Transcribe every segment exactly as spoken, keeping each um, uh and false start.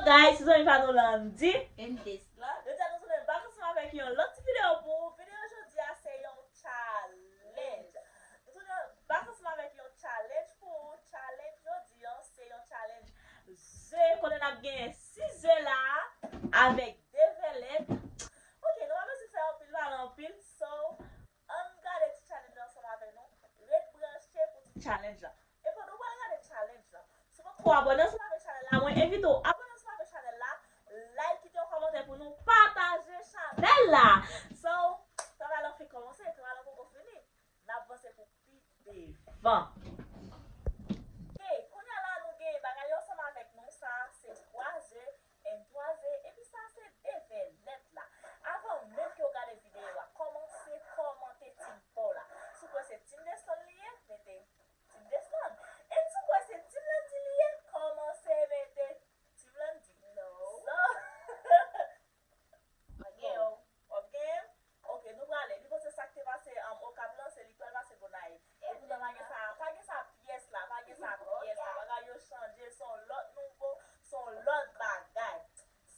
Guys, se zanmi pa nou Landy. And this Landy. Jodi a nou tounen back ansanm avèk yon lòt ti videyo pou ou. Videyo jodi a se yon challenge. Nou tounen back ansanm avèk yon challenge pou ou. Challenge jodi a se yon challenge ze, kote n ap genyen sis ze la avèk de vèlèt. Ok, nou pa bezwen fè anpil pale anpil, so ann gade ti challenge la ansanm avè nou. Ret branche pou ti challenge la. E pandan w pral gade challenge la, si w poko abòne ansanm avèk chanèl la, mwen envite w abòne ansanm avèk chanèl la, like, kite yon kòmantè pou nou, pataje chanèl la. So, travay la fenk kòmanse, travay la poko fini. N ap vanse pou pi devan. Ok, kounye a la nou gen bagay yo ansanm avèk nou, sa se twa ze, and twa ze, epi sa se de vèlèt la. Avan menm ke w gade videyo a, kòmanse kòmante team pa w la. Si w kwè se team Deslann li ye, mete team Deslann. And si w kwè se team Landy li ye, kòmanse mete team Landy. No. So, w ap genyen w. W ap genyen w? Ok, nou prale. Li panse sa k te pase, um, Okap lan, se li k pral pase Gonayiv. Epoutan pa gen sa, pa gen sa pyès la, pa gen sa pyès la. Bagay yo chanje, se yon lòt nouvo, se yon lòt bagay.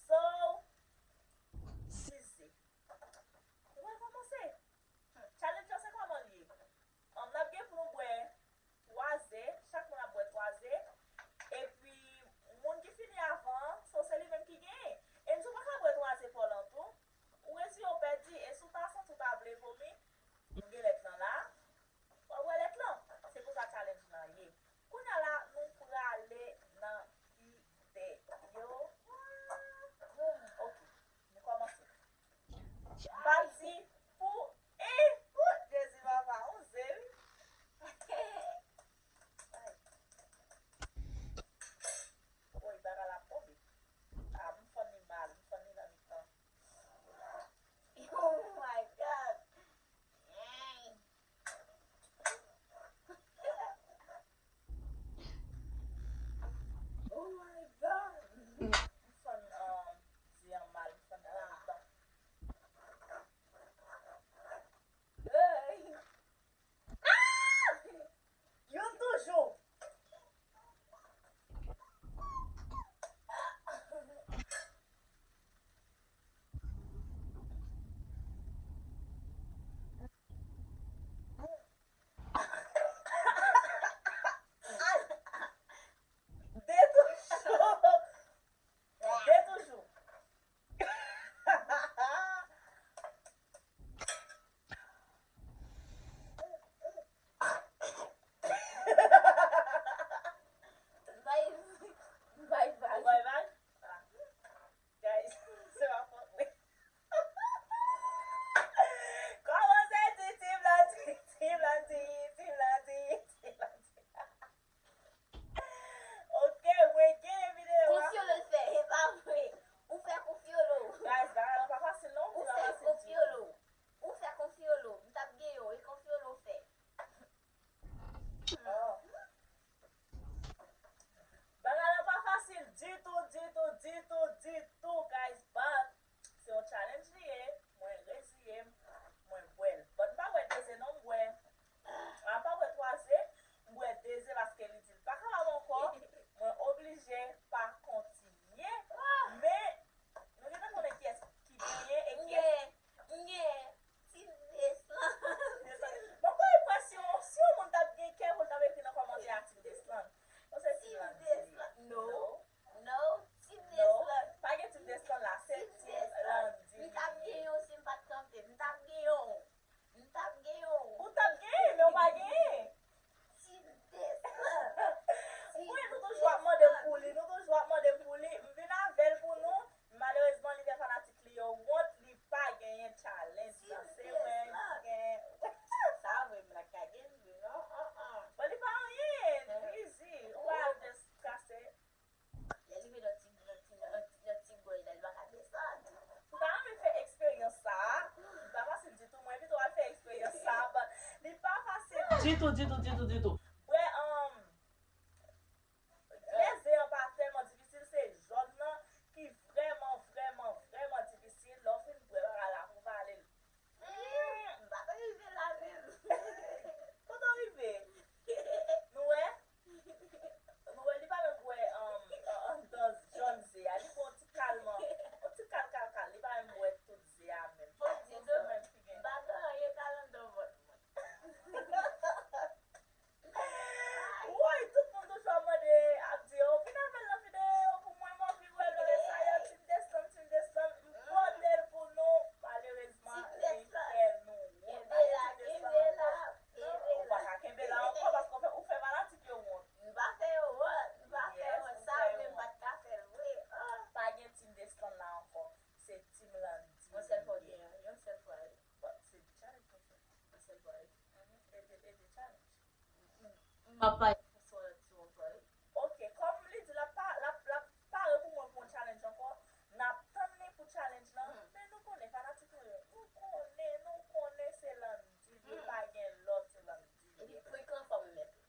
So, sis ze. Nou pral kòmanse. Challenge lan se kòman l ye? Um, n ap gen pou nou bwè twa ze, chak moun ap bwè twa ze. Epi, moun ki fini avan an, so se li menm ki genyen. E si w pa ka bwè twa ze pa w lan tou, ou reziyen w pèdi. E si w ta santi w ta vle vomi, nou gen lèt lan la. W ap bwè lèt lan. Se konsa challenge lan ye. Kounye a la, nou prale nan videyo. Ok, nou kòmanse. M pral di pou, e, pou Jezi papa, on ze wi. Woy, bagay la ap tonbe. Ah, m fann li mal, m fann li nan mitan. Oh my God. Oh my God. M fann, um, ze an mal, m fann li nan mitan. Hey. Ah! Youn toujou. De toujou. De toujou. Bay, bay vag. Bay vag? Ah. Guys, se pa fòt mwen. Kòman se ti, ti Blandy, ti Blandy, ti Blandy, ti Blandy. Ok, mwen gen videyo a. Konfyolo l fè, e pa vre. Ou fè konfyolo. Guys, bagay lan pa fasil non, ou fè konfyolo. Ou fè konfyolo. M t ap genyen w, e konfyolo w fè. Oh. Bagay lan pa fasil ditou, ditou, ditou, ditou, guys, but se yon challenge li ye, mwen reziye m, mwen bwè l. But m pa bwè de ze non, m bwè, m pa bwè twa ze, m bwè de ze paske li di l pa kapab ankò, mwen oblije pa kontinye, men nou gentan konnen kiyès ki genyen e kiyès. M gen, m gen Team Deslann. Mwen kwè si yon, si yon moun t ap gen kè pou l t ap ekri nan kòmantè a Team Deslann. Mwen se Team Landy. No. No. Team Deslann. Pa gen Team Deslann la, se Team Landy. M t ap genyen w si m pa t kanpe. M t ap genyen w. M t ap genyen w. Ou t ap genyen, men ou pa genyen. Team Deslann. Wi, nou toujou ap mande m pou li, nou toujou ap mande m pou li. M vin avè l pou nou. Malerezman, li fè fanatik li yo wont, li pa genyen challenge lan. Se mwen ki genyen. Sa vre, m pa ka gen vre, non? Bon, li pa anyen, easy. Ou pa al just kase. Lè rive nan ti, nan ti, nan ti, nan ti gòj la, li pa ka desann. Ou ta renmen fè eksperyans sa a? Li pa fasil ditou. Mwen envite w al fè eksperyans sa a, but li pa fasil ditou, ditou, ditou, ditou. Bwè, um, Lè ze an pa tèlman difisil, se jòn nan ki vrèman, vrèman, vrèman difisil. Lè w fin bwè bagay la pou vale l. Hmm, m pa t rive la menm. Kote w rive? Nou wè? Nou wè, li pa menm bwè, um, anndan jòn ze a. Li bwè Papa, François, ti wòl. Ok, kòm li di l ap pa- l ap l ap pare pou mwen pou yon challenge ankò, n ap tann li pou challenge lan. Men nou konnen fanatik nou yo, nou konnen, nou konnen se Landy li, pa gen lòt, se Landy li. Epi prank lan fò m remèt ou.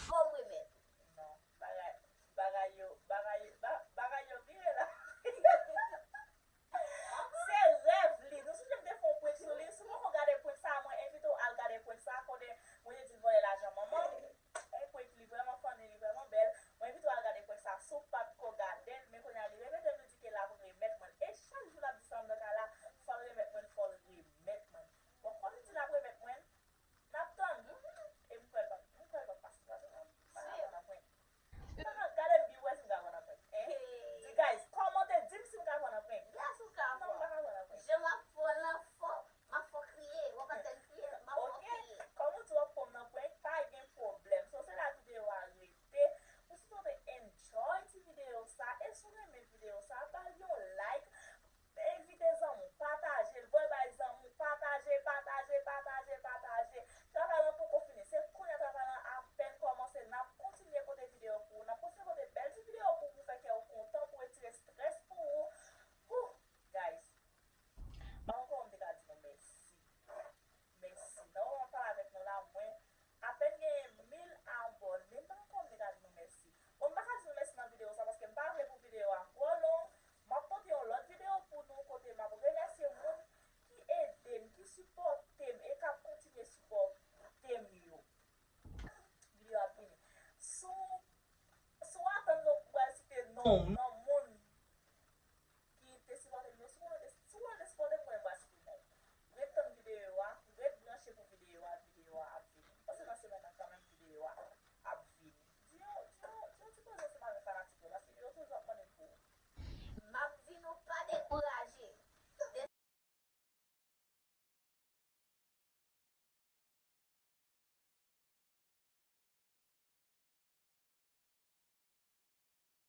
Fò m remèt ou. Non, bagay bagay yo bagay ba- bagay yo vire la. Se rèv li. Nou sonje m te fè yon prank sou li. Si w poko gade prank sa, mwen envite w al gade prank sa kote mwen te di l vòlè lajan manman m. E prank li vrèman funny, li vrèman bèl. Mwen envite w al gade prank sa si w pa t ko gade l, men kounye a li repete l, li di ke l ap remèt mwen l. E chak jou l ap di sa anndan kay la, fò l remèt mwen l, fò l remèt mwen l. Bon, kòm li di l ap remèt mwen l, n ap tann. E m kwè l p ap m kwè l p ap pase. Paske m pa ka pran nan prank. Gade m byen, w wè si m ka pran nan prank. Hein? Di guys, kòmante, di m si m ka pran nan prank. Yes, ou ka pran. Non, m pa ka pran nan prank. Jan m ap fè w lan fò, m ap fè w kriye. W ap tèl kriye, m ap fè w kriye. Kòm ou di w ap pran m nan prank, pa gen pwoblèm. So, se la videyo a rete. Ou si w te enjoy ti videyo sa, e si w renmen videyo sa, ba l yon like. Envite zanmi w, pataje l, voye bay zanmi w, pataje, pataje, pataje, pataje. Travay lan poko fini, se kounye a travay lan apèn kòmanse, n ap kontinye pote videyo pou ou, n ap kontinye pote bèl ti videyo pou ou, pou fè kè w kontan, pou retire strès pou ou. Whew, guys, pa ankò m te ka di nou mèsi. Mèsi. Nan moman m ap pale avèk nou la, mwen apèn genyen mil abòne, m pa ankò m te ka di nou mèsi. Bon, m pa ka di nou mèsi nan videyo sa paske m pa vle pou videyo a twò long. M ap pote yon lòt videyo pou nou kote m ap remèsye moun ki ede m, ki sipòte m e k ap kontinye sipòte m yo. Videyo ap vini. Si w, si w atann nou pral site non m,